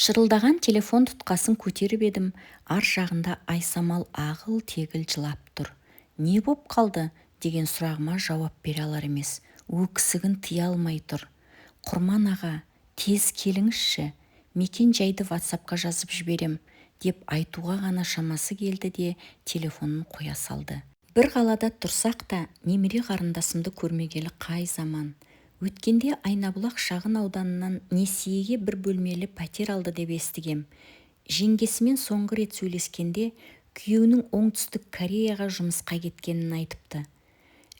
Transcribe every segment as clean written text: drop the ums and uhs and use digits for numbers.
Шырылдаған телефон тұтқасын көтеріп едім, ар жағында Айсамал ағыл-тегіл жылап тұр. «Не боп қалды?» деген сұрағыма жауап бере алар емес, өксігін тыя алмай тұр. «Құрман аға, тез келіңізші, мекен-жайды ватсапқа жазып жіберем», деп айтуға ғана шамасы келді де телефонын қоя салды. Бір қалада тұрсақ та, немере қарындасымды көрмегелі қай заман. Өткенде Айнабұлақ шағын ауданынан несиеге бір бөлмелі пәтер алды деп естігем. Жеңгесімен соңғы рет сөйлескенде күйеуінің Оңтүстік Кореяға жұмысқа кеткенін айтыпты.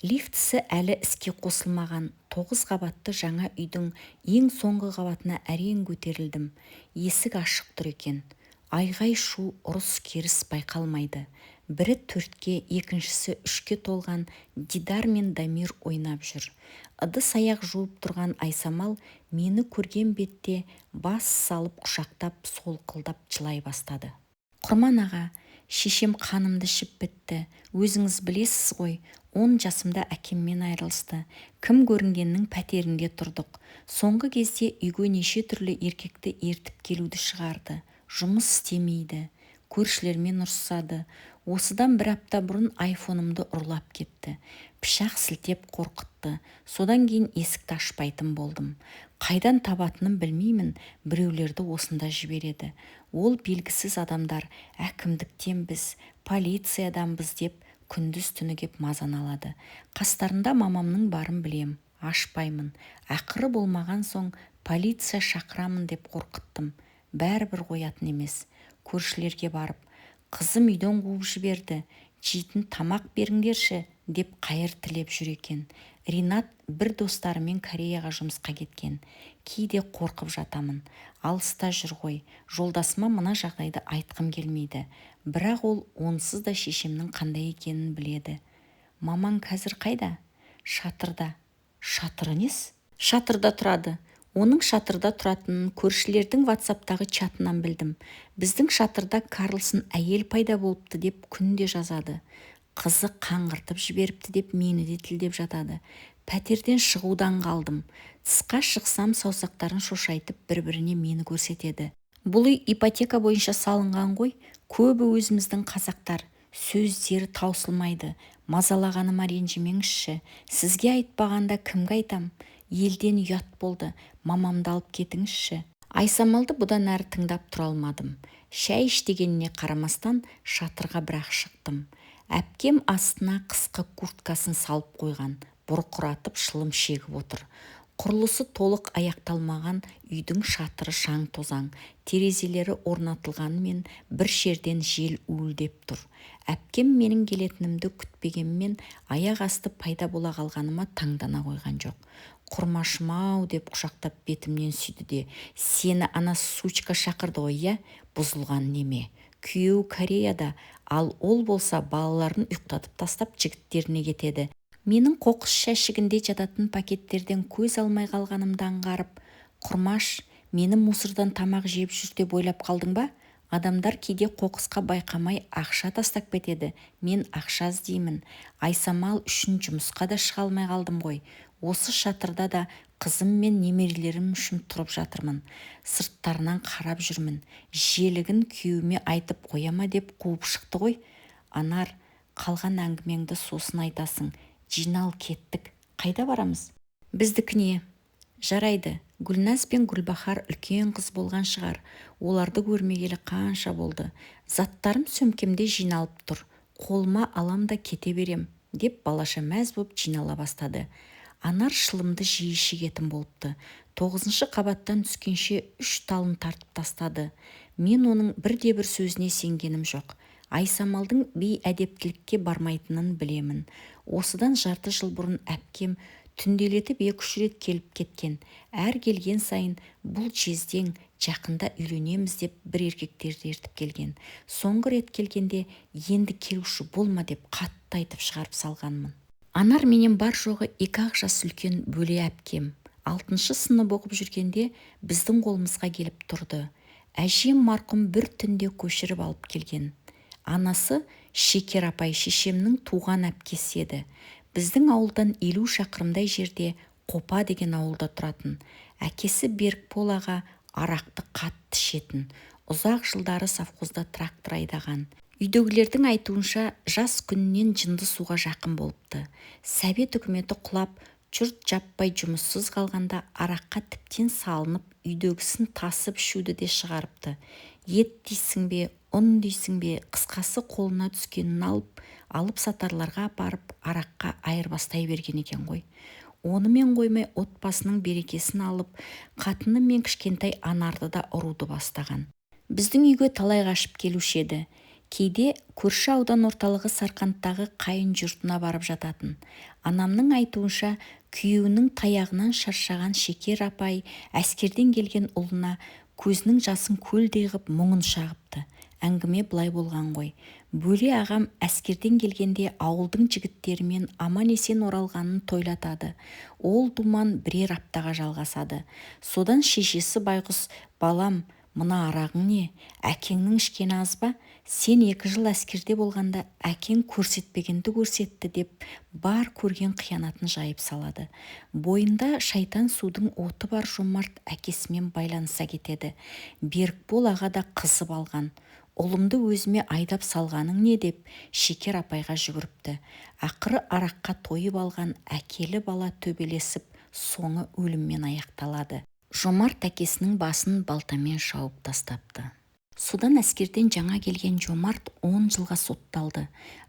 Лифтісі әлі іске қосылмаған 9 қабатты жаңа үйдің ең соңғы қабатына әрең көтерілдім. Есік ашық тұр екен. Айғай-шу, ұрыс-керіс байқалмайды. Бірі 4-ке, екіншісі 3-ке толған Дидар мен Дамир ойнап жүр. Ыдыс-аяқ жуып тұрған Айсамал мені көрген бетте бас салып құшақтап, солқылдап жылай бастады. «Құрман аға, шешем қанымды ішіп бітті. Өзіңіз білесіз ғой, 10 жасымда әкеммен айырылысты. Кім көрінгеннің пәтерінде тұрдық. Соңғы кезде үйге неше түрлі еркекті ертіп келуді шығарды. Жұмыс істемейді. Көршілермен ұрысады. Осыдан бір апта бұрын айфонымды ұрлап кетті. Пышақ сілтеп қорқытты. Содан кейін есікті ашпайтын болдым. Қайдан табатынын білмеймін, біреулерді осында жібереді. Ол белгісіз адамдар әкімдіктенбіз, полицияданбыз деп күндіз-түні кеп мазаны алады. Қастарында мамамның барын білем, ашпаймын. Ақыры болмаған соң полиция шақырамын деп қорқыттым. Бәрібір қоятын емес. Көршілерге барып, қызым үйден қуып жіберді, жейтін тамақ беріңдерші деп қайыр тілеп жүр екен. Ринат бір достарымен Кореяға жұмысқа кеткен. Кейде қорқып жатамын. Алыста жүр ғой, жолдасыма мына жағдайды айтқым келмейді. Бірақ ол онсыз да шешемнің қандай екенін біледі. Мамаң қазір қайда? Шатырда. Шатыры несі? Шатырда тұрады. Оның шатырда тұратынын көршілердің ватсаптағы чатынан білдім. Біздің шатырда Карлсон әйел пайда болыпты деп күнде жазады. Қызы қаңғыртып жіберіпті деп мені де тілдеп жатады. Пәтерден шығудан қалдым. Тысқа шықсам саусақтарын шошайтып бір-біріне мені көрсетеді. Бұл үй ипотека бойынша салынған ғой, көбі өзіміздің қазақтар. Сөздері таусылмайды. Мазалағаныма ренжімеңізші. Сізге айтпағанда кімге айтам? Елден ұят болды. Мамамды алып кетіңізші. Айсамалды бұдан әрі тыңдап тұра алмадым. Шай іш дегеніне қарамастан шатырға бірақ шықтым. Әпкем астына қысқы курткасын салып қойған, бұрқыратып шылым шегіп отыр. Құрылысы толық аяқталмаған үйдің шатыры шаң-тозаң, терезелері орнатылғанымен бір жерден жел уілдеп тұр. Әпкем менің келетінімді күтпегенмен аяқ асты пайда бола қалғаныма таңдана қойған жоқ. Құрмашым-ау деп құшақтап бетімнен сүйді де, сені ана сучка шақырды ғой, иә? Бұзылған неме. Күйеуі Кореяда, ал ол болса балаларын ұйықтатып тастап жігіттеріне кетеді. Менің қоқыс жәшігінде жататын пакеттерден көз алмай қалғанымды аңғарып, Құрмаш, мені мусордан тамақ жеп жүр деп ойлап қалдың ба? Адамдар кейде қоқысқа байқамай ақша тастап кетеді. Мен ақша іздеймін. Айсамал үшін жұмысқа да шыға алмай қалдым ғой. Осы шатырда да қызым мен немерелерім үшін тұрып жатырмын. Сырттарынан қарап жүрмін. Желігін күйеуіме айтып қояма деп қуып шықты ғой. Анар, қалған әңгімеңді сосын айтасың. Жинал кеттік. Қайда барамыз? Біздікіне. Жарайды. Гүлназ бен Гүлбахар үлкен қыз болған шығар. Оларды көрмегелі қанша болды. Заттарым сөмкемде жиналып тұр. Қолыма алам да кете берем, деп балаша мәз боп жинала бастады. Анар шылымды жиі шегетін болыпты. 9-шы қабаттан түскенше 3 талын тартып тастады. Мен оның бірде-бір сөзіне сенгенім жоқ. Айсамалдың бейәдептілікке бармайтынын білемін. Осыдан жарты жыл бұрын әпкем түнделетіп 2-3 рет келіп кеткен. Әр келген сайын бұл жездең жақында үйленеміз деп бір еркектерді ертіп келген. Соңғы рет келгенде енді келуші болма деп қатты айтып шығарып салғанмын. Анар менен бар жоғы 2-ақ жас үлкен бөле әпкем. 6-шы сынып оқып жүргенде біздің қолымызға келіп тұрды. Әжем марқұм бір түнде көшіріп алып келген. Анасы Шекер апай шешемнің туған әпкесі еді. Біздің ауылдан 50 шақырымдай жерде Қопа деген ауылда тұратын. Әкесі Берікбол аға Арақты қатты ішетін. Ұзақ жылдары совхозда трактор айдаған. Үйдегілердің айтуынша, жас күнінен жынды суға жақын болыпты. Сәбет үкіметі құлап, жұрт жаппай жұмыссыз қалғанда араққа тіптен салынып, үйдегісін тасып ішуді де шығарыпты. Ет дейсің бе, ұн дейсің бе, қысқасы қолына түскенін алып, алып-сатарларға апарып, араққа айырбастай берген екен ғой. Онымен қоймай отбасының берекесін алып, қатыны мен кішкентай Анарды да ұруды бастаған. Біздің үйге талай қашып келуші еді. Кейде көрші аудан орталығы Сарқанттағы қайын жұртына барып жататын. Анамның айтуынша, күйеуінің таяғынан шаршаған Шекер апай әскерден келген ұлына көзінің жасын көлдей ғып мұңын шағыпты. Әңгіме былай болған ғой. Бөле ағам әскерден келгенде ауылдың жігіттерімен аман-есен оралғанын тойлатады. Ол думан бірер аптаға жалғасады. Содан шешесі байғұс, балам, мына арағың не? Әкеңнің ішкені аз ба? Сен 2 жыл әскерде болғанда әкең көрсетпегенді көрсетті деп бар көрген қиянатын жайып салады. Бойында шайтан судың оты бар Жомарт әкесімен байланыса кетеді. Берікбол аға да қызып алған. Ұлымды өзіме айдап салғаның не деп Шекер апайға жүгіріпті. Ақыры араққа тойып алған әкелі бала төбелесіп, соңы өліммен аяқталады. Жомарт әкесінің басын балтамен шауып тастапты. Содан әскерден жаңа келген Жомарт 10 жылға сотталды.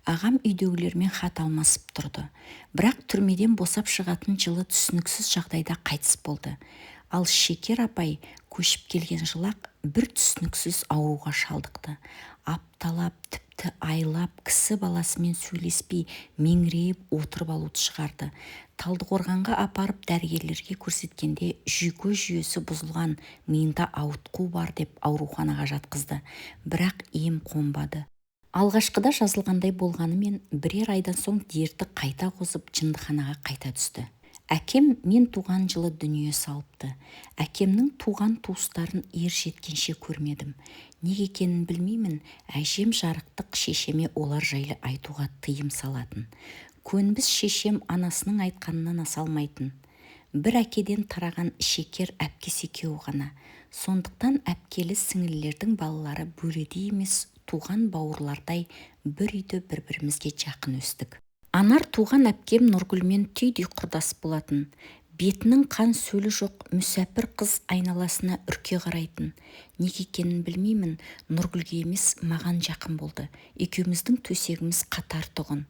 Ағам үйдегілермен хат алмасып тұрды. Бірақ түрмеден босап шығатын жылы түсініксіз жағдайда қайтыс болды. Ал Шекер апай көшіп келген жылақ бір түсініксіз ауруға шалдықты. Апталап, тіпті айлап кісі баласымен сөйлеспей меңірейіп отырып алуды шығарды. Талдықорғанға апарып дәрігерлерге көрсеткенде жүйке жүйесі бұзылған, миында ауытқу бар деп ауруханаға жатқызды. Бірақ ем қонбады. Алғашқыда жазылғандай болғанымен бірер айдан соң дерті қайта қозып жындыханаға қайта түсті. Әкем мен туған жылы дүние салыпты. Әкемнің туған туыстарын ер жеткенше көрмедім. Неге екенін білмеймін, әжем жарықтық шешеме олар жайлы айтуға тыйым салатын. Көнбіс шешем анасының айтқанынан аса алмайтын. Бір әкеден тараған Шекер әпкесі екеуі ғана. Сондықтан әпкелі сіңілілердің балалары бөледей емес, туған бауырлардай бір үйде бір-бірімізге жақын өстік. Анар туған әпкем Нұргүлмен түйдей құрдас болатын. Бетінің қан сөлі жоқ мүсәпір қыз айналасына үрке қарайтын. Неге екенін білмеймін, Нұргүлге емес маған жақын болды. Екеуміздің төсегіміз қатар тұғын.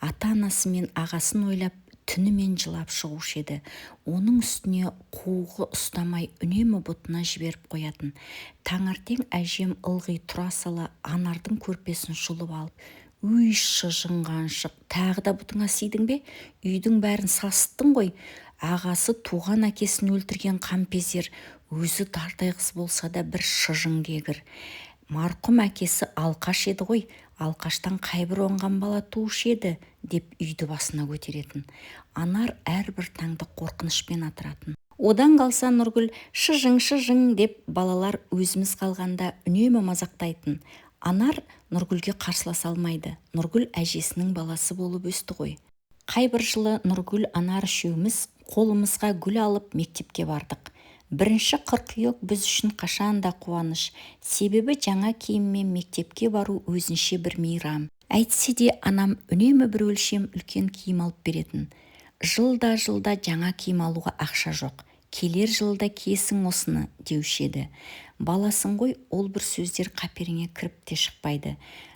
Ата-анасы мен ағасын ойлап, түнімен жылап шығушы еді. Оның үстіне қуығы ұстамай үнемі бұтына жіберіп қоятын. Таңертең әжем ылғи тұра сала Анардың көрпесін жұлып алып, «Өй, шыжынғаншық, тағы да бұтыңа сидің бе? Үйдің бәрін сасыттың ғой. Ағасы туған әкесін өлтірген қампезер, өзі дардай қыз болса да бір шыжың кегір. Марқұм әкесі алқаш еді ғой, алқаштан қайбір оңған бала туушы еді», деп үйді басына көтеретін. Анар әрбір таңды қорқынышпен атыратын. Одан қалса Нұргүл шыжың шыжың деп балалар өзіміз қалғанда үнемі мазақтайтын. Анар Нұргүлге қарсыласа алмайды. Нұргүл әжесінің баласы болып өсті ғой. Қайбір жылы Нұргүл, Анар үшеуміз қолымызға гүл алып мектепке бардық. Бірінші қыркүйек біз үшін қашан да қуаныш. Себебі жаңа киіммен мектепке бару өзінше бір мейрам. Әйтсе де анам үнемі бір өлшем үлкен киім алып беретін. Жылда-жылда жаңа киім алуға ақша жоқ. Келер жылда киесің осыны деуші еді. Баласың ғой, ол бір сөздер қаперіңе кіріп те шықпайды.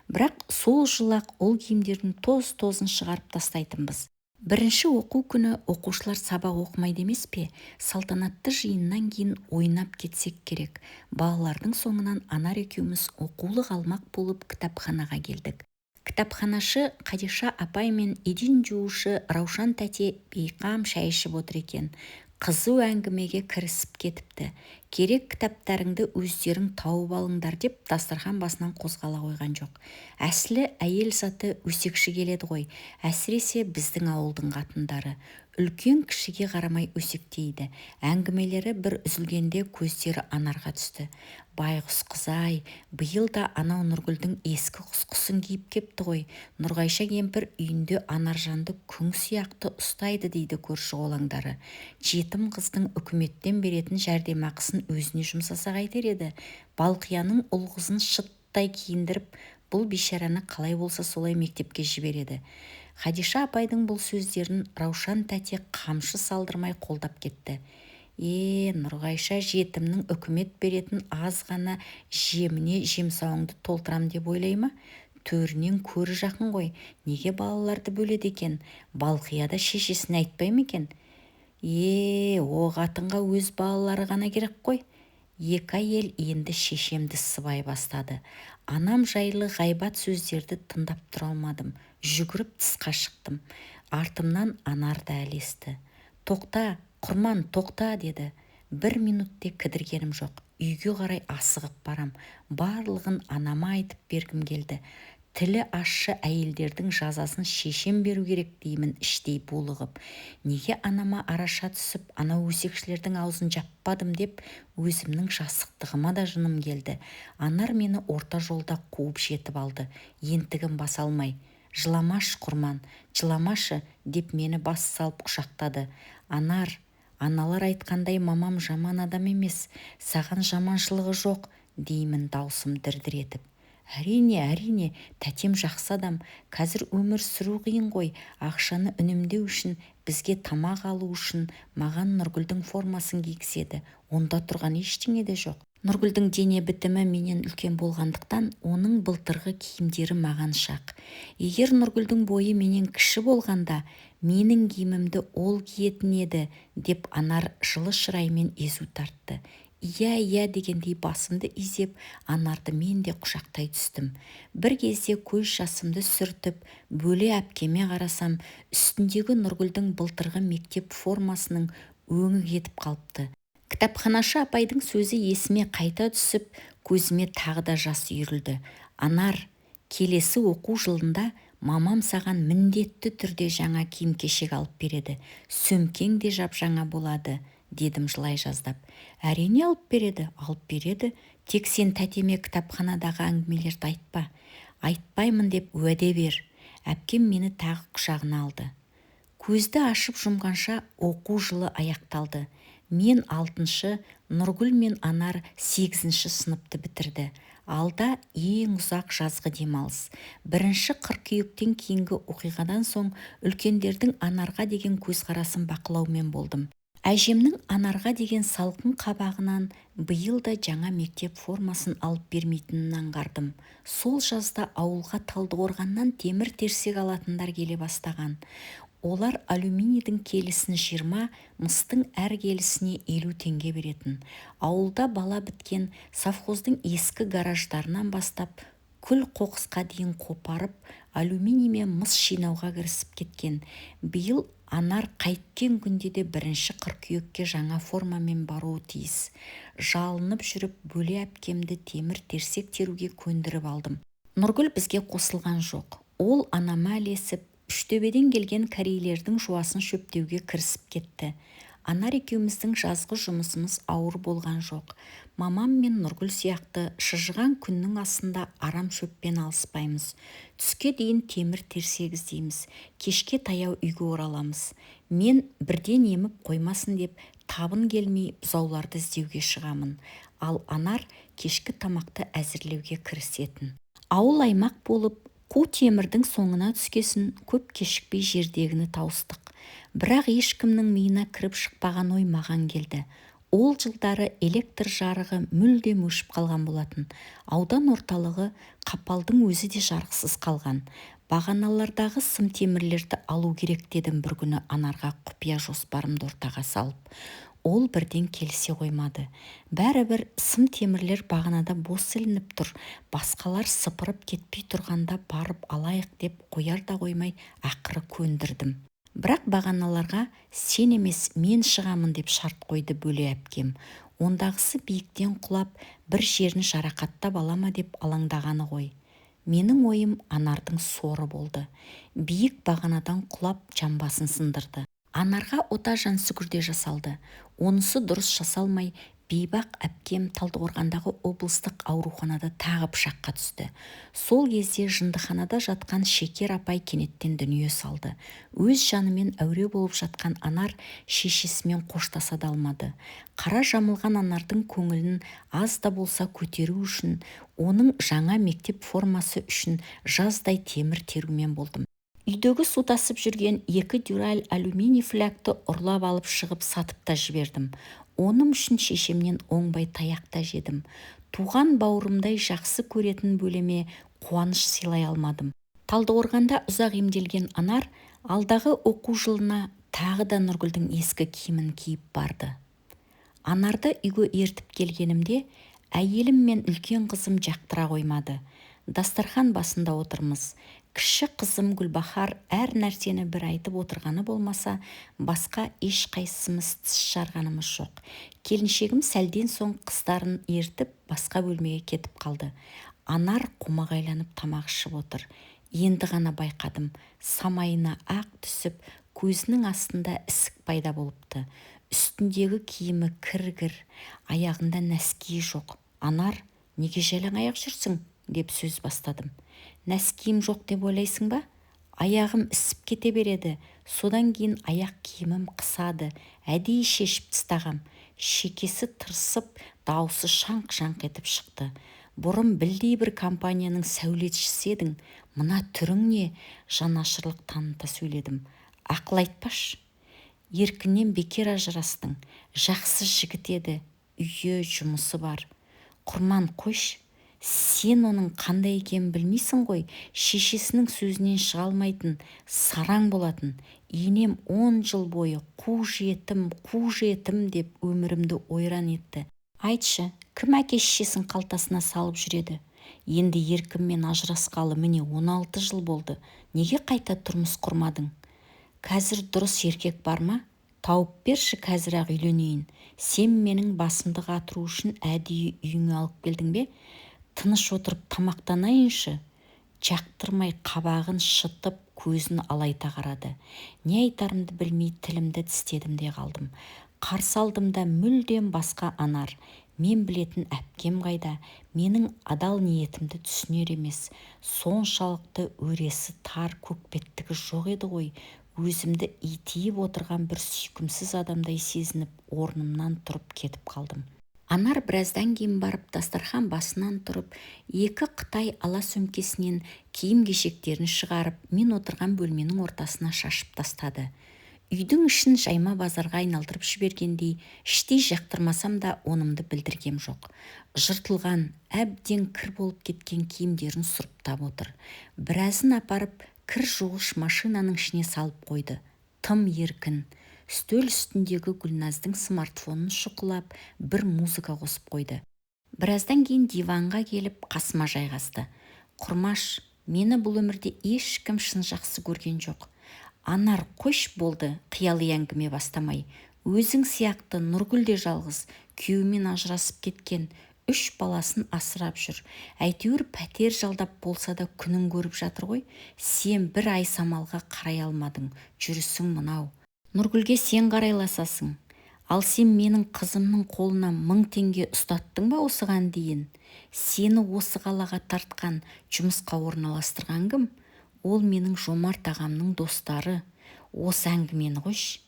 Бірақ сол жылы-ақ ол киімдердің тоз-тозын шығарып тастайтынбыз. Бірінші оқу күні оқушылар сабақ оқымайды емес пе? Салтанатты жиыннан кейін ойнап кетсек керек. Балалардың соңынан Анар екеуміз оқулық алмақ болып кітапханаға келдік. Кітапханашы Қадиша апай мен еден жуушы Раушан тәте бейқам шай ішіп отыр екен. Қызу әңгімеге кірісіп кетіпті. Керек кітаптарыңды өздерің тауып алыңдар деп дастархан басынан қозғала қойған жоқ. Әсілі әйел заты өсекші келеді ғой, әсіресе біздің ауылдың қатындары. Үлкен кішіге қарамай өсектейді. Әңгімелері бір үзілгенде көздері Анарға түсті. Байғұс қызай, биыл да анау Нұргүлдің ескі құсқысын киіп кепті ғой. Нұрғайша кемпір үйінде Анаржанды күң сияқты ұстайды дейді көрші қолаңдары. Жетім қыздың үкіметтен беретін жәрдемақысын ақшасын өзіне жұмсаса қайтер еді? Балқияның ұл-қызын шыттай киіндіріп, бұл бейшараны қалай болса солай мектепке жібереді. Хадиша апайдың бұл сөздерін Раушан тәте қамшы салдырмай қолдап кетті. Е, Нұрғайша жетімнің үкімет беретін аз ғана жеміне жемсауыңды толтырам деп ойлай ма? Төрінен көрі жақын ғой. Неге балаларды бөледі екен? Балқия да шешесіне айтпай ма екен? Е, о қатынға өз балалары ғана керек қой. Екі әйел енді шешемді сыбай бастады. Анам жайлы ғайбат сөздерді тыңдап тұра алмадым. Жүгіріп тысқа шықтым. Артымнан Анар да ілесті. Тоқта, Құрман, тоқта, деді. Бір минут те кідіргенім жоқ. Үйге қарай асығып барам. Барлығын анама айтып бергім келді. Тілі ащы әйелдердің жазасын шешем беру керек деймін іштей булығып. Неге анама араша түсіп, анау өсекшілердің аузын жаппадым деп өзімнің жасықтығыма да жыным келді. Анар мені орта жолда қуып жетіп алды. Ентігін баса алмай, «Жыламашы, Құрман, жыламашы», деп мені бас салып құшақтады. Анар, аналар айтқандай мамам жаман адам емес, саған жаманшылығы жоқ, деймін даусым дір-дір етіп. Әрине, әрине, тәтем жақсы адам. Қазір өмір сүру қиын ғой. Ақшаны үнемдеу үшін, бізге тамақ алу үшін маған Нұргүлдің формасын кигізеді. Онда тұрған ештеңе де жоқ. Нұргүлдің дене бітімі менен үлкен болғандықтан, оның былтырғы киімдері маған шақ. Егер Нұргүлдің бойы менен кіші болғанда, менің киімімді ол киетін еді, деп Анар жылы шыраймен езу тартты. Иә, иә дегендей басымды изеп, Анарды мен де құшақтай түстім. Бір кезде көз жасымды сүртіп, Бөле әпкеме қарасам, үстіндегі Нұргүлдің былтырғы мектеп формасының өңі кетіп қалыпты. Кітапханашы апайдың сөзі есіме қайта түсіп, көзіме тағы да жас үйірілді. Анар, келесі оқу жылында мамам саған міндетті түрде жаңа киім-кешек алып береді. Сөмкең де жап-жаңа болады, дедім жылай жаздап. Әрине алып береді, алып береді. Тек сен тәтеме кітапханадағы әңгімелерді айтпа. Айтпаймын деп уәде бер. Әпкем мені тағы құшағына алды. Көзді ашып жұмғанша оқу жылы аяқталды. Мен 6-шы, Нұргүл мен Анар 8-ші сыныпты бітірді. Алда ең ұзақ жазғы демалыс. 1 қыркүйектен кейінгі оқиғадан соң үлкендердің Анарға деген көзқарасын бақылаумен болдым. Әжемнің Анарға деген салқын қабағынан биыл да жаңа мектеп формасын алып бермейтінін аңғардым. Сол жазда ауылға Талдықорғаннан темір терсек алатындар келе бастаған. Олар алюминийдің келісін 20, мыстың әр келісіне 50 теңге беретін. Ауылда бала біткен совхоздың ескі гараждарынан бастап, күл қоқысқа дейін қопарып, алюминий мен мыс жинауға кірісіп кеткен. Биыл Анар қайткен күнде де 1 қыркүйекке жаңа формамен баруы тиіс. Жалынып жүріп Бөле әпкемді темір терсек теруге көндіріп алдым. Нұргүл бізге қосылған жоқ. Ол анама ілесіп, Үштөбеден келген корейлердің жуасын шөптеуге кірісіп кетті. Анар екеуміздің жазғы жұмысымыз ауыр болған жоқ. Мамам мен Нұргүл сияқты шыжыған күннің астында арам шөппен алыспаймыз. Түске дейін темір терсек іздейміз. Кешке таяу үйге ораламыз. Мен бірден еміп қоймасын деп табын келмей бұзауларды іздеуге шығамын. Ал Анар кешкі тамақты әзірлеуге кірісетін. Ауыл аймақ болып, қу темірдің соңына түскесін көп кешікпей жердегіні тауыстық. Бірақ ешкімнің миына кіріп шықпаған ой маған келді. Ол жылдары электр жарығы мүлдем өшіп қалған болатын. Аудан орталығы Қапалдың өзі де жарықсыз қалған. Бағаналардағы сым темірлерді алу керек дедім бір күні Анарға құпия жоспарымды ортаға салып. Ол бірден келісе қоймады. Бәрібір сым темірлер бағанада бос ілініп тұр, басқалар сыпырып кетпей тұрғанда барып алайық деп қояр да қоймай ақыры көндірдім. Бірақ бағаналарға сен емес, мен шығамын деп шарт қойды Бөле әпкем. Ондағысы биіктен құлап, бір жерін жарақаттап ала ма деп алаңдағаны ғой. Менің ойым Анардың соры болды. Биік бағанадан құлап жамбасын сындырды. Анарға ота Жансүгірде жасалды. Онысы дұрыс жасалмай, Бейбақ әпкем Талдықорғандағы облыстық ауруханада тағы пышаққа түсті. Сол кезде жындыханада жатқан Шекер апай кенеттен дүние салды. Өз жанымен әуре болып жатқан Анар шешесімен қоштаса да алмады. Қара жамылған Анардың көңілін аз да болса көтеру үшін, оның жаңа мектеп формасы үшін жаздай темір терумен болдым. Үйдегі су тасып жүрген екі дюраль алюминий флягты ұрлап алып шығып сатып та жібердім. Оным үшін шешемнен оңбай таяқ та жедім. Туған бауырымдай жақсы көретін бөлеме қуаныш сыйлай алмадым. Талдықорғанда ұзақ емделген Анар алдағы оқу жылына тағы да Нұргүлдің ескі киімін киіп барды. Анарды үйге ертіп келгенімде әйелім мен үлкен қызым жақтыра қоймады. Дастархан басында отырмыз. Кіші қызым Гүлбахар әр нәрсені бір айтып отырғаны болмаса, басқа ешқайсымыз тіс жарғанымыз жоқ. Келіншегім сәлден соң қыздарын ертіп басқа бөлмеге кетіп қалды. Анар қомағайланып тамақ ішіп отыр. Енді ғана байқадым, самайына ақ түсіп, көзінің астында ісік пайда болыпты. Үстіндегі киімі кір-кір, аяғында нәскиі жоқ. Анар, неге жалаң аяқ жүрсің? Деп сөз бастадым. Нәскиім жоқ деп ойлайсың ба? Аяғым ісіп кете береді. Содан кейін аяқ киімім қысады. Әдейі шешіп тастағам. Шекесі тырысып, даусы шаңқ-шаңқ етіп шықты. Бұрын білдей бір компанияның сәулетшісі едің. Мына түрің не? Жанашырлық таныта сөйледім. Ақыл айтпашы. Еркіннен бекер ажырастың. Жақсы жігіт еді. Үйі, жұмысы бар. Құрман, қойшы. Сен оның қандай екенін білмейсің ғой. Шешесінің сөзінен шыға алмайтын, сараң болатын. Енем 10 жыл бойы қу жетім, қу жетім деп өмірімді ойран етті. Айтшы, кім әке-шешесін қалтасына салып жүреді? Енді Еркінмен ажырасқалы міне 16 жыл болды. Неге қайта тұрмыс құрмадың? Қазір дұрыс еркек бар ма? Тауып берші, қазір-ақ үйленейін. Сен менің басымды қатыру үшін әдейі үйіңе алып келдің бе? Тыныш отырып тамақтанайыншы. Жақтырмай қабағын шытып, көзін алайта қарады. Не айтарымды білмей тілімді тістедім де қалдым. Қарсы алдымда мүлдем басқа Анар. Мен білетін әпкем қайда? Менің адал ниетімді түсінер емес. Соншалықты өресі тар көкбеттігі жоқ еді ғой. Өзімді итиіп отырған бір сүйкімсіз адамдай сезініп, орнымнан тұрып кетіп қалдым. Анар біраздан кейін барып дастархан басынан тұрып, екі қытай ала сөмкесінен киім-кешектерін шығарып, мен отырған бөлменің ортасына шашып тастады. Үйдің ішін жайма базарға айналдырып жібергендей, іштей жақтырмасам да онымды білдіргем жоқ. Жыртылған, әбден кір болып кеткен киімдерін сұрыптап отыр. Біразын апарып, кір жуғыш машинаның ішіне салып қойды. Тым еркін. Үстел үстіндегі Гүлназдың смартфонын шұқылап, бір музыка қосып қойды. Біраздан кейін диванға келіп, қасыма жайғасты. Құрмаш, мені бұл өмірде ешкім шын жақсы көрген жоқ. Анар, қойш болды, қияли әңгіме бастамай. Өзің сияқты Нұргүл де жалғыз, күйеуімен ажырасып кеткен, 3 баласын асырап жүр. Әйтеуір пәтер жалдап болса да күнін көріп жатыр ғой. Сен бір ай самалға қарай алмадың, жүрісің мынау. Нұргүлге сен қарайласасың. Ал сен менің қызымның қолына 1000 теңге ұстаттың ба осыған дейін? Сені осы қалаға тартқан, жұмысқа орналастырған кім? Ол менің Жомарт ағамның достары. Осы әңгімені қойшы.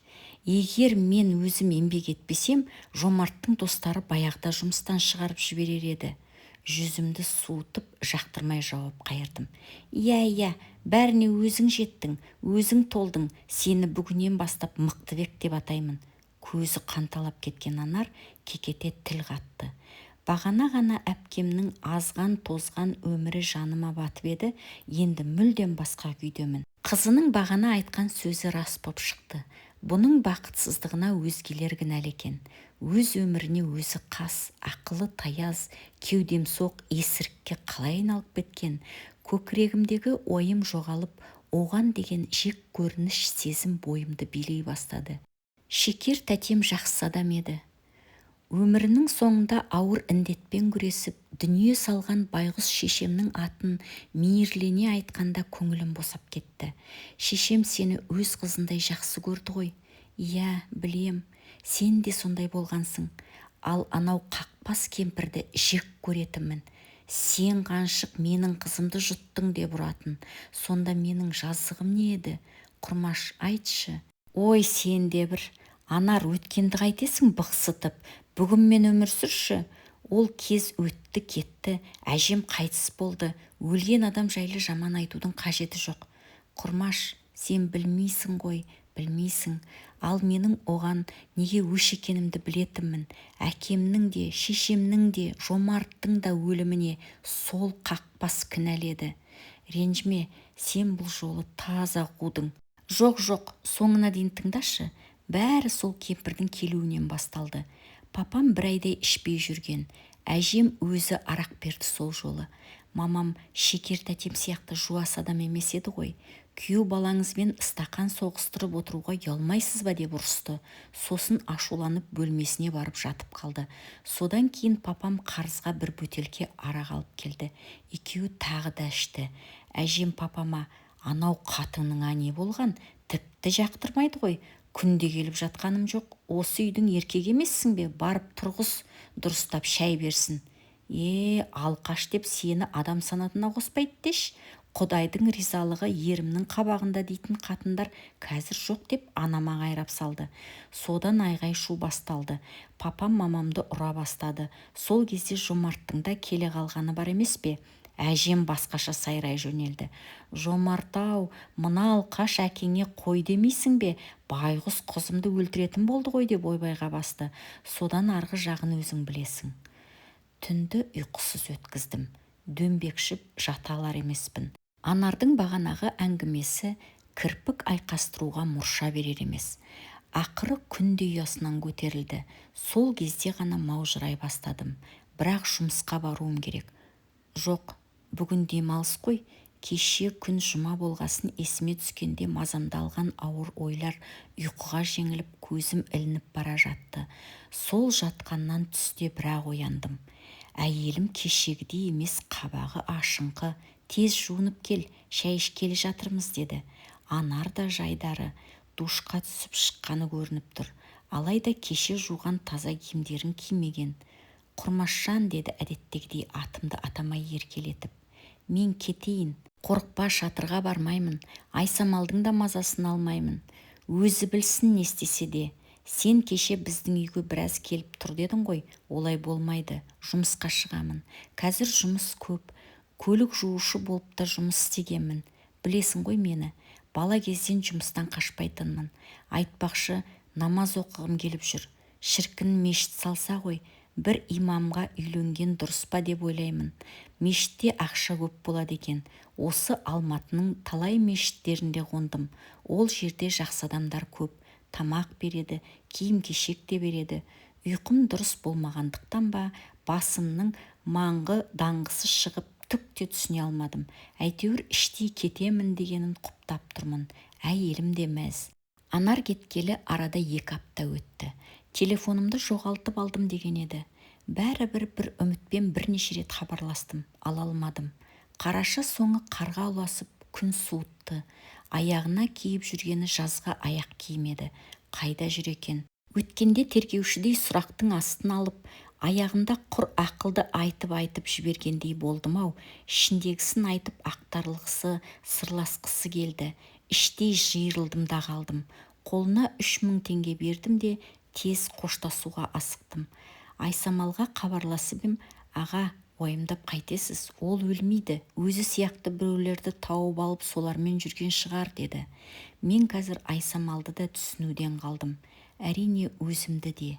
Егер мен өзім еңбек етпесем, Жомарттың достары баяғыда жұмыстан шығарып жіберер еді. Жүзімді суытып, жақтырмай жауап қайырдым. Иә, иә, бәріне өзің жеттің, өзің толдың, сені бүгіннен бастап Мықтыбек деп атаймын. Көзі қанталап кеткен Анар кекете тіл қатты. Бағана ғана әпкемнің азған-тозған өмірі жаныма батып еді, енді мүлдем басқа күйдемін. Қызының бағана айтқан сөзі рас боп шықты. Бұның бақытсыздығына өзгелер кінәлі екен. Өз өміріне өзі қас, ақылы таяз, кеудемсоқ есірікке қалай айналып кеткен? Көкірегімдегі ойым жоғалып, оған деген жек көрініш сезім бойымды билей бастады. Шекер тәтем жақсы адам еді. Өмірінің соңында ауыр індетпен күресіп, дүние салған байғұс шешемнің атын мейірлене айтқанда көңілім босап кетті. Шешем сені өз қызындай жақсы көрді ғой. Иә, білем, сен де сондай болғансың. Ал анау қақпас кемпірді жек көретінмін. Сен қаншық менің қызымды жұттың деп ұратын. Сонда менің жазығым не еді? Құрмаш, айтшы. Ой, сен де бір. Анар, өткенді қайтесің бықсытып? Бүгінмен өмір сүрші. Ол кез өтті кетті. Әжем қайтыс болды. Өлген адам жайлы жаман айтудың қажеті жоқ. Құрмаш, сен білмейсің ғой, білмейсің. Ал менің оған неге өш екенімді білетінмін. Әкемнің де, шешемнің де, Жомарттың да өліміне сол қақпас кінәлі еді. Ренжіме, сен бұл жолы таза қудың. Жоқ, жоқ, соңына дейін тыңдашы. Бәрі сол кемпірдің келуінен басталды. Папам бір айдай ішпей жүрген. Әжем өзі арақ берді сол жолы. Мамам Шекер тәтем сияқты жуас адам емес еді ғой. Күйеу балаңызбен стақан соғыстырып отыруға ұялмайсыз ба деп ұрысты. Сосын ашуланып бөлмесіне барып жатып қалды. Содан кейін папам қарызға бір бөтелке арақ алып келді. Екеуі тағы да ішті. Әжем папама: «Анау қатыныңа не болған? Тіпті жақтырмайды ғой. Күнде келіп жатқаным жоқ. Осы үйдің еркегі емессің бе? Барып тұрғыз, дұрыстап шай берсін. Е, алқаш деп сені адам санатына қоспайды деші. Құдайдың ризалығы ерімнің қабағында дейтін қатындар қазір жоқ», – деп анама қайрап салды. Содан айғай-шу басталды. Папам мамамды ұра бастады. Сол кезде Жомарттың да келе қалғаны бар емес пе? Әжем басқаша сайрай жөнелді. «Жомарт-ау, мына алқаш әкеңе қой демейсің бе? Байғұс қызымды өлтіретін болды ғой», – деп ойбайға басты. Содан арғы жағын өзің білесің. Түнді ұйқысыз өткіздім. Дөңбекшіп жата алар емеспін. Анардың бағанағы әңгімесі кірпік айқастыруға мұрша берер емес. Ақыры күн де ұясынан көтерілді. Сол кезде ғана маужырай бастадым. Бірақ жұмысқа баруым керек. Жоқ, бүгін демалыс қой. Кеше күн жұма болғасын есіме түскенде мазамды алған ауыр ойлар ұйқыға жеңіліп, көзім ілініп бара жатты. Сол жатқаннан түсте бірақ ояндым. Әйелім кешегідей емес, қабағы ашыңқы. «Тез жуынып кел, шай ішкелі жатырмыз», – деді. Анар да жайдары, душқа түсіп шыққаны көрініп тұр. Алайда кеше жуған таза киімдерін кимеген. «Құрмашжан», – деді әдеттегідей атымды атамай еркелетіп. «Мен кетейін. Қорықпа, шатырға бармаймын. Айсамалдың да мазасын алмаймын. Өзі білсін не істесе де. Сен кеше біздің үйге біраз келіп тұр дедің ғой. Олай болмайды. Жұмысқа шығамын. Қазір жұмыс көп. Көлік жуушы болып та жұмыс істегенмін. Білесің ғой мені. Бала кезден жұмыстан қашпайтынмын. Айтпақшы, намаз оқығым келіп жүр. Шіркін, мешіт салса ғой. Бір имамға үйленген дұрыс па деп ойлаймын. Мешітте ақша көп болады екен. Осы Алматының талай мешіттерінде қондым. Ол жерде жақсы адамдар көп. Тамақ береді, киім-кешек те береді». Ұйқым дұрыс болмағандықтан ба, басымның маңғы-даңғысы шығып, түк те түсіне алмадым. Әйтеуір іштей кетемін дегенін құптап тұрмын. Әйелім де мәз. Анар кеткелі арада 2 апта өтті. Телефонымды жоғалтып алдым деген еді. Бәрібір бір үмітпен бірнеше рет хабарластым, ала алмадым. Қараша соңы қарға ұласып, күн суытты. Аяғына киіп жүргені жазғы аяқ киім еді. Қайда жүр екен? Өткенде тергеушідей сұрақтың астын алып, аяғында құр ақылды айтып-айтып жібергендей болдым-ау. Ішіндегісін айтып ақтарылғысы, сырласқысы келді. Іштей жиырылдым да қалдым. Қолына 3000 теңге бердім де, тез қоштасуға асықтым. Айсамалға хабарласып ем, «Аға, уайымдап қайтесіз, ол өлмейді, өзі сияқты біреулерді тауып алып солармен жүрген шығар», – деді. Мен қазір Айсамалды да түсінуден қалдым. Әрине, өзімді де.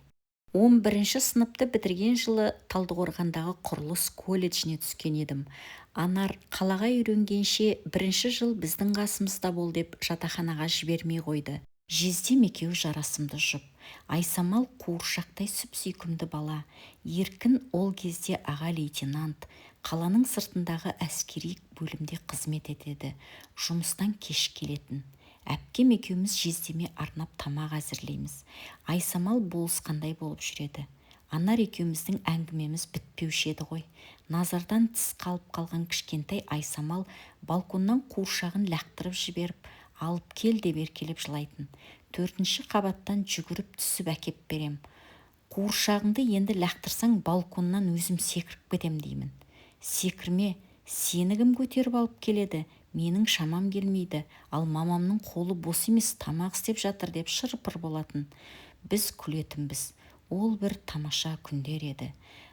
11 сыныпты бітірген жылы Талдықорғандағы құрылыс колледжіне түскен едім. Анар қалаға үйренгенше бірінші жыл біздің қасымызда бол деп жатақханаға жібермей қойды. Жездем екеуі жарасымды жұп. Айсамал қуыршақтай сүп-сүйкімді бала. Еркін ол кезде аға лейтенант. Қаланың сыртындағы әскери бөлімде қызмет етеді. Жұмыстан кеш келетін. Әпкем екеуміз жездеме арнап тамақ әзірлейміз. Айсамал болысқандай болып жүреді. Анар екеуміздің әңгімеміз бітпеуші еді ғой. Назардан тыс қалып қалған кішкентай Айсамал балконнан қуыршағын лақтырып жіберіп, «Алып кел» деп еркелеп жылайтын. 4-ші қабаттан жүгіріп түсіп әкеп берем. Қуыршағыңды енді лақтырсаң, балконнан өзім секіріп кетем деймін. Секірме, сені кім көтеріп алып келеді? Менің шамам келмейді, ал мамамның қолы бос емес, тамақ істеп жатыр деп шыр-пыр болатын. Біз күлетінбіз. Ол бір тамаша күндер еді.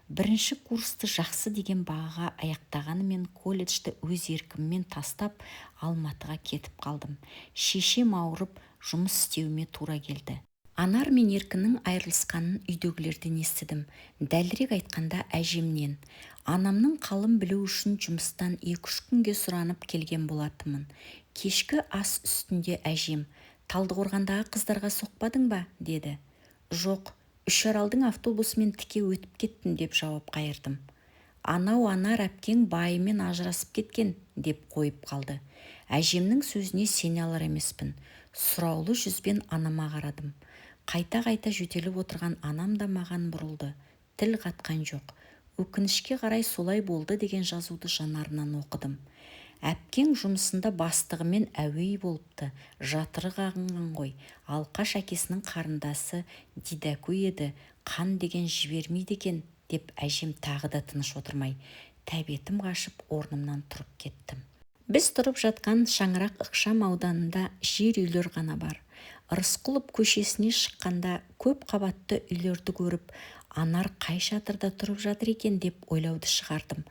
Бірінші курсты жақсы деген бағаға аяқтағанымен, колледжді өз еркіммен тастап, Алматыға кетіп қалдым. Шешем ауырып, жұмыс істеуіме тура келді. Анар мен Еркіннің айырылысқанын үйдегілерден естідім. Дәлірек айтқанда, әжемнен. Анамның қалын білу үшін жұмыстан 2-3 күнге сұранып келген болатынмын. Кешкі ас үстінде әжем: «Талдықорғандағы қыздарға соқпадың ба?» – деді. «Жоқ, Үшаралдың автобусымен тіке өтіп кеттім», – деп жауап қайырдым. «Анау Анар әпкең байымен ажырасып кеткен», – деп қойып қалды. Әжемнің сөзіне сене алар емеспін. Сұраулы жүзбен анама қарадым. Қайта-қайта жөтеліп отырған анам да маған бұрылды. Тіл қатқан жоқ. Өкінішке қарай, солай болды деген жазуды жанарынан оқыдым. «Әпкең жұмысында бастығымен әуей болыпты, жатыры қағынған ғой. Алқаш әкесінің қарындасы дидәкөй еді, қан деген жібермейді екен», – деп әжем тағы да тыныш отырмай. Тәбетім қашып, орнымнан тұрып кеттім. Біз тұрып жатқан Шаңырақ ықшам ауданында жер үйлер ғана бар. Рысқұлов көшесіне шыққанда көп қабатты үйлерді көріп, Анар қай шатырда тұрып жатыр екен деп ойлауды шығардым.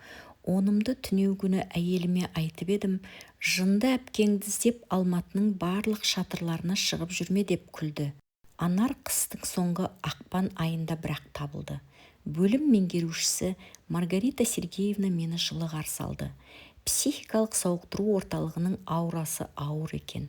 Онымды түнеу күні әйеліме айтып едім, «Жынды әпкеңді іздеп Алматының барлық шатырларына шығып жүрме», – деп күлді. Анар қыстың соңғы ақпан айында бірақ табылды. Бөлім меңгерушісі Маргарита Сергеевна мені жылы қарсы алды. Психикалық сауықтыру орталығының аурасы ауыр екен.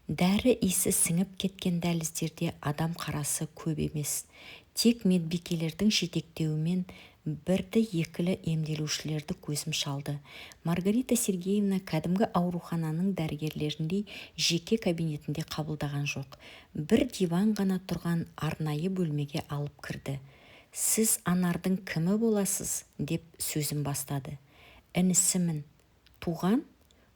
Дәрі иісі сіңіп кеткен дәліздерде адам қарасы көп емес. Тек медбикелердің жетектеуімен бірді-екілі емделушілерді көзім шалды. Маргарита Сергеевна кәдімгі аурухананың дәрігерлеріндей жеке кабинетінде қабылдаған жоқ. Бір диван ғана тұрған арнайы бөлмеге алып кірді. «Сіз Анардың кімі боласыз?» – деп сөзін бастады. «Інісімін». «Туған?»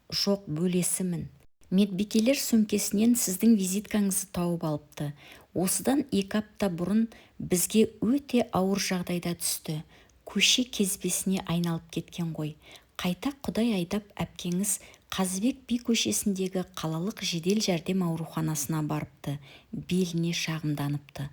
«Жоқ, бөлесімін». «Медбикелер сөмкесінен сіздің визиткаңызды тауып алыпты. Осыдан 2 апта бұрын бізге өте ауыр жағдайда түсті. Көше кезбесіне айналып кеткен ғой. Қайта құдай айдап, әпкеңіз Қазыбек би көшесіндегі қалалық жедел жәрдем ауруханасына барыпты, беліне шағымданыпты.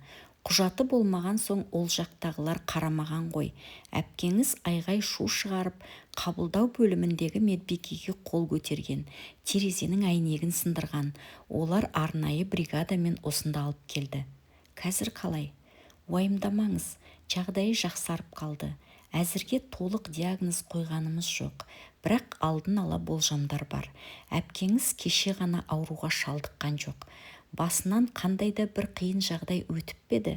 Құжаты болмаған соң ол жақтағылар қарамаған ғой. Әпкеңіз айғай-шу шығарып, қабылдау бөліміндегі медбикеге қол көтерген, терезенің әйнегін сындырған. Олар арнайы бригадамен осында алып келді». «Қазір қалай?» «Уайымдамаңыз, жағдайы жақсарып қалды. Әзірге толық диагноз қойғанымыз жоқ, бірақ алдын ала болжамдар бар. Әпкеңіз кеше ғана ауруға шалдыққан жоқ. Басынан қандай да бір қиын жағдай өтіп пе еді?»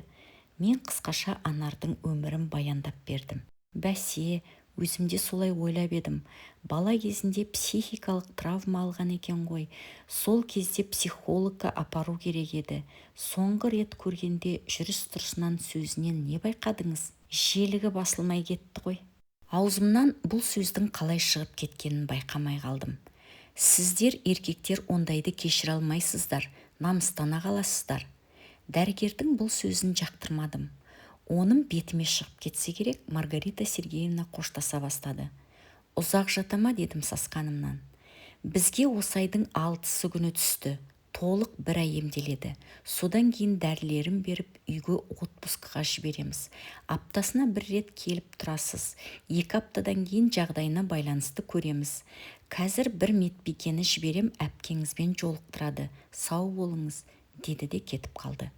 Мен қысқаша Анардың өмірін баяндап бердім. «Бәсе, өзім де солай ойлап едім. Бала кезінде психикалық травма алған екен ғой. Сол кезде психологқа апару керек еді. Соңғы рет көргенде жүріс-тұрысынан, сөзінен не байқадыңыз?» «Желігі басылмай кетті ғой». Аузымнан бұл сөздің қалай шығып кеткенін байқамай қалдым. «Сіздер, еркектер, ондайды кешіре алмайсыздар, намыстана қаласыздар». Дәрігердің бұл сөзін жақтырмадым. Оным бетіме шығып кетсе керек, Маргарита Сергеевна қоштаса бастады. «Ұзақ жата ма?» – дедім сасқанымнан. «Бізге осы айдың 6-сы күні түсті. Толық бір ай емделеді. Содан кейін дәрілерін беріп, үйге отпускыға жібереміз. Аптасына бір рет келіп тұрасыз. 2 аптадан кейін жағдайына байланысты көреміз. Қазір бір медбикені жіберем, әпкеңізбен жолықтырады. Сау болыңыз», – деді де кетіп қалды.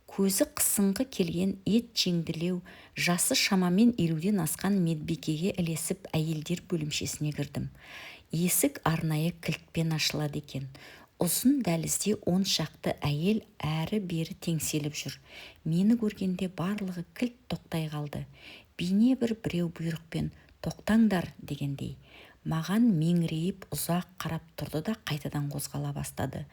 Көзі қысыңқы келген, ет жеңділеу, жасы шамамен 50-ден асқан медбикеге ілесіп, әйелдер бөлімшесіне кірдім. Есік арнайы кілтпен ашылады екен. Ұзын дәлізде 10 шақты әйел әрі-бері теңселіп жүр. Мені көргенде барлығы кілт тоқтай қалды. Бейне бір біреу бұйрықпен «тоқтаңдар» дегендей. Маған меңірейіп ұзақ қарап тұрды да, қайтадан қозғала бастады.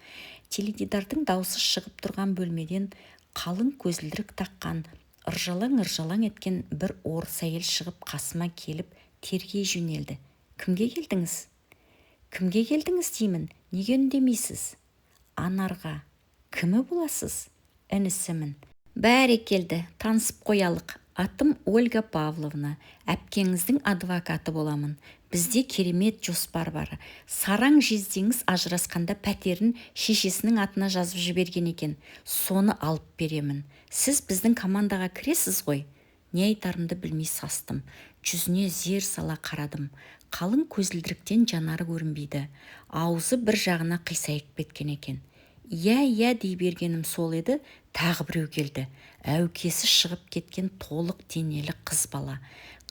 Теледидардың даусы шығып тұрған бөлмеден қалың көзілдірік таққан, ыржалаң-ыржалаң еткен бір орыс әйел шығып, қасыма келіп тергей жөнелді. «Кімге келдіңіз? Кімге келдіңіз деймін, неге үндемейсіз?» «Анарға». «Кімі боласыз?» «Інісімін». Бәрекелді, танысып қоялық. Атым Ольга Павловна, әпкеңіздің адвокаты боламын. Бізде керемет жоспар бар. Сараң жездеңіз ажырасқанда пәтерін шешесінің атына жазып жіберген екен. Соны алып беремін. Сіз біздің командаға кіресіз ғой? Не айтарымды білмей састым. Жүзіне зер сала қарадым. Қалың көзілдіріктен жанары көрінбейді. Аузы бір жағына қисайып кеткен екен. Иә, иә дей бергенім сол еді, тағы біреу келді. Әукесі шығып кеткен толық денелі қыз бала.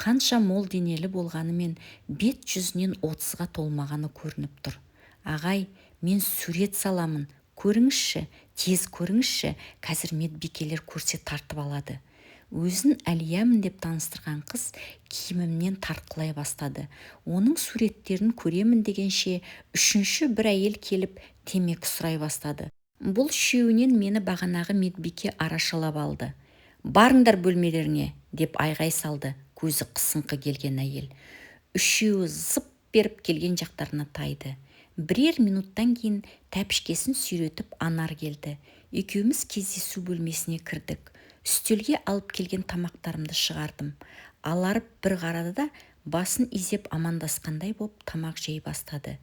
Қанша мол денелі болғанымен бет жүзінен 30-ға толмағаны көрініп тұр. Ағай, мен сурет саламын, көріңізші, тез көріңізші, қазір медбикелер көрсе тартып алады. Өзін Әлиямын деп таныстырған қыз киімімнен тартқылай бастады. Оның суреттерін көремін дегенше үшінші бір әйел келіп темекі сұрай бастады. Бұл үшеуінен мені бағанағы медбике арашалап алды. Барыңдар бөлмелеріңе, деп айғай салды көзі қысыңқы келген әйел. Үшеуі зып беріп келген жақтарына тайды. Бірер минуттан кейін тәпішкесін сүйретіп Анар келді. Екеуміз кездесу бөлмесіне кірдік. Үстелге алып келген тамақтарымды шығардым. Аларып бір қарады да, басын изеп амандасқандай боп тамақ жей бастады.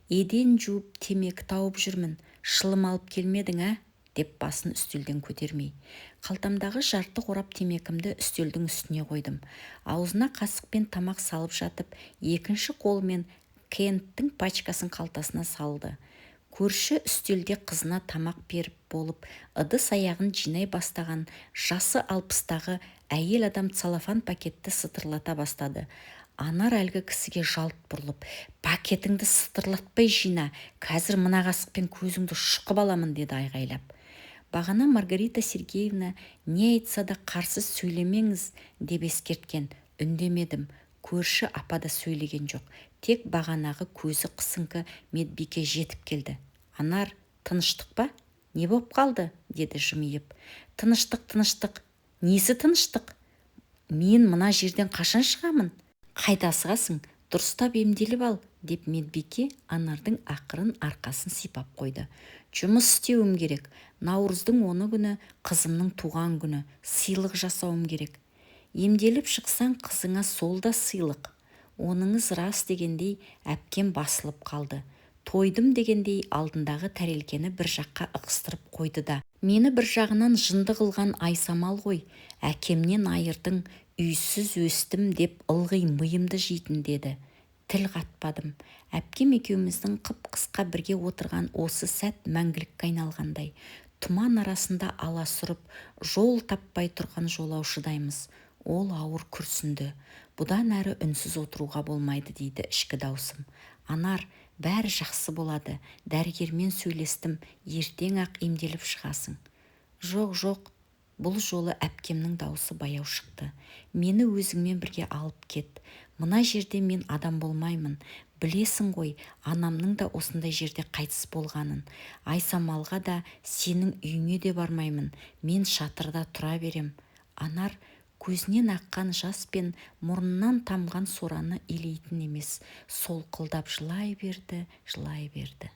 Еден жуып темекі тауып жүрмін, шылым алып келмедің, ә? Деп басын үстелден көтермей. Қалтамдағы жарты қорап темекімді үстелдің үстіне қойдым. Аузына қасықпен тамақ салып жатып, екінші қолымен Кенттің пачкасын қалтасына салды. Көрші үстелде қызына тамақ беріп болып, ыдыс аяғын жинай бастаған жасы 60-тағы әйел адам целлофан пакетті сытырлата бастады. Анар әлгі кісіге жалт бұрылып, пакетіңді сытырлатпай жина, қазір мына қасықпен көзіңді шұқып аламын, деді айғайлап. Бағана Маргарита Сергеевна не айтса да қарсы сөйлемеңіз деп ескерткен. Үндемедім. Көрші апа да сөйлеген жоқ. Тек бағанағы көзі қысыңқы медбике жетіп келді. Анар, тыныштық па? Не боп қалды? Деді жымиып. Тыныштық, тыныштық. Несі тыныштық? Мен мына жерден қашан шығамын? Қайда асығасың? Дұрыстап емделіп ал, деп медбике Анардың ақырын арқасын сипап қойды. Жұмыс істеуім керек. Наурыздың 10 күні қызымның туған күні. Сыйлық жасауым керек. Емделіп шықсаң, қызыңа сол да сыйлық. Оныңыз рас дегендей әпкем басылып қалды. Тойдым дегендей алдындағы тәрелкені бір жаққа ығыстырып қойды да. Мені бір жағынан жынды қылған Айсамал ғой, әкемнен айырдың, үйсіз өстім деп ылғи миымды жейтін деді. Тіл қатпадым. Әпкем екеуміздің қып-қысқа бірге отырған осы сәт мәңгілікке айналғандай. Тұман арасында аласұрып, жол таппай тұрған жолаушыдаймыз. Ол ауыр күрсінді. Бұдан әрі үнсіз отыруға болмайды дейді ішкі даусым. Анар, бәрі жақсы болады. Дәрігермен сөйлестім, ертең-ақ емделіп шығасың. Жоқ, жоқ, бұл жолы әпкемнің даусы баяу шықты. Мені өзіңмен бірге алып кет. Мына жерде мен адам болмаймын. Білесің ғой, анамның да осындай жерде қайтыс болғанын. Айсамалға да, сенің үйіңе де бармаймын. Мен шатырда тұра берем. Анар көзінен аққан жас пен мұрнынан тамған сораны елейтін емес, солқылдап жылай берді, жылай берді.